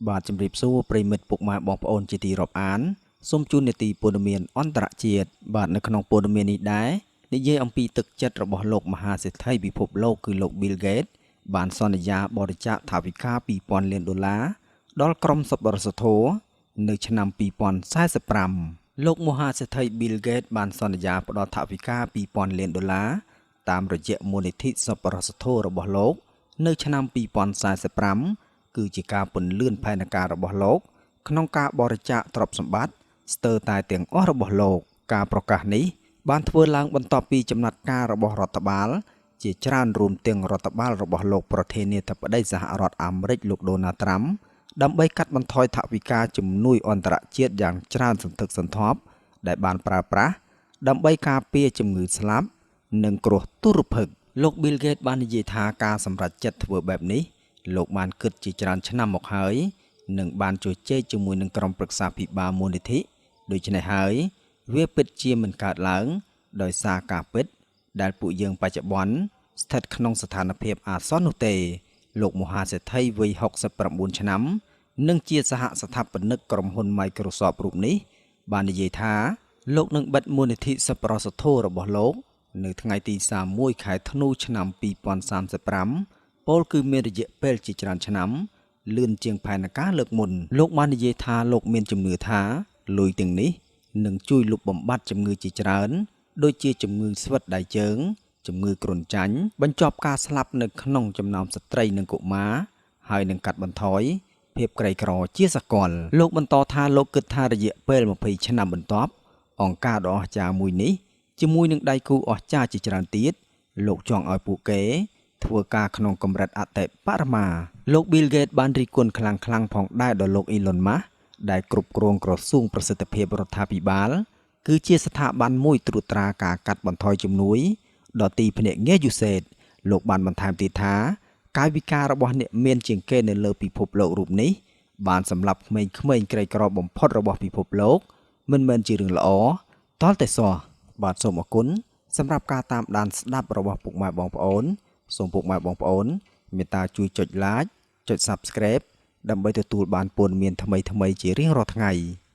បាទជំរាបសួរប្រិយមិត្តពុកម៉ែបងប្អូនជាទីរាប់អានសូមជូននាទីព័ត៌មានអន្តរជាតិបាទនៅក្នុងព័ត៌មាននេះដែរនិយាយអំពីទឹកចិត្តរបស់លោកមហាសេដ្ឋីពិភពលោកគឺលោក Bill Gates បានសន្យាបរិច្ចាគថវិកា2000លានដុល្លារដល់ក្រុមសប្បុរសធម៌នៅឆ្នាំ2045លោកមហាសេដ្ឋី Bill Gates បានសន្យាផ្ដល់ថវិកា2000លានដុល្លារតាមរយៈមូលនិធិសប្បុរសធម៌របស់លោក នៅឆ្នាំ2045គឺជាការពន្លឿនផែនការរបស់លោក ក្នុងការបរិច្ចាគទ្រព្យសម្បត្តិស្ទើរតែទាំងអស់របស់លោក ការប្រកាសនេះបានធ្វើឡើងបន្ទាប់ពីចំណាត់ការរបស់រដ្ឋបាល ជាច្រើនរួមទាំងរដ្ឋបាលរបស់លោកប្រធានាធិបតីសហរដ្ឋអាមេរិកលោកដូណាល់ត្រាំដើម្បីកាត់បន្ថយថវិកាជំនួយអន្តរជាតិយ៉ាងច្រើនសន្ធឹកសន្ធាប់ដែលបានប្រើប្រាស់ដើម្បីការពារជំងឺស្លាប់ និងគ្រោះទុរភិក្សលោក Bill Gates បាននិយាយថាការសម្រេចចិត្តធ្វើបែបនេះលោកបានគិតជាច្រើនឆ្នាំមកហើយនិងបានជជែកជាមួយនឹងក្រុមប្រឹក្សាភិបាលមូលនិធិដូច្នេះហើយវាពិតជាមិនកើតឡើង ដោយសារការពិត ដែលពួកយើងបច្ចុប្បន្នស្ថិតក្នុងស្ថានភាពអាសន្ននោះទេ លោកមហាសេដ្ឋីវ័យ69ឆ្នាំ និងជាសហស្ថាបនិកក្រុមហ៊ុន Microsoft រូបនេះ បាននិយាយថាលោកនឹងបិទមូលនិធិសប្បុរសធម៌របស់លោក នៅថ្ងៃទី31ខែធ្នូឆ្នាំ2035ពោលគឺមានរយៈពេលជាច្រើនឆ្នាំលឿនជាងផែនការលើកមុនលោកបាននិយាយថាលោកមានជំនឿថាលុយទាំងនេះនឹងជួយលុបបំបាត់ជំងឺជាច្រើន ដូចជាជំងឺស្វិតដៃជើង ជំងឺគ្រុនចាញ់បញ្ចប់ការស្លាប់នៅក្នុងចំណោមស្ត្រីនិងកុមារហើយនឹងកាត់បន្ថយភាពក្រីក្រជាសកលលោកបន្តថាលោកគិតថារយៈពេល20ឆ្នាំបន្ទាប់អង្គការដ៏អស្ចារ្យមួយនេះជាមួយនឹងដៃគូអស្ចារ្យជាច្រើនទៀតលោកចង់ឲ្យពួកគេ ធ្វើការក្នុងកម្រិតអតិបរមាលោក Bill Gates បានរិះគន់ខ្លាំងៗផងដែរដល់លោក Elon Musk ដែលគ្រប់គ្រងក្រសួងប្រសិទ្ធភាពរដ្ឋាភិបាល គឺជាស្ថាប័នមួយត្រួតត្រាការកាត់បន្ថយជំនួយដល់ទីភ្នាក់ងារ USAID លោកបានបន្ថែមទៀតថាកាយវិការរបស់អ្នកមានជាងគេនៅលើពិភពលោករូបនេះបានសម្លាប់ក្មេងៗក្រីក្របំផុតរបស់ពិភពលោក មិនមែនជារឿងល្អតលតែសោះបាទសូមអរគុណសម្រាប់ការតាមដានស្ដាប់របស់ពុកម៉ែបងប្អូនសូមពុកម៉ែបងប្អូនមេត្តាជួយចុច Like ចុច Subscribe ដើម្បីទទួលបានព័ត៌មានថ្មីៗជារៀងរាល់ថ្ងៃ។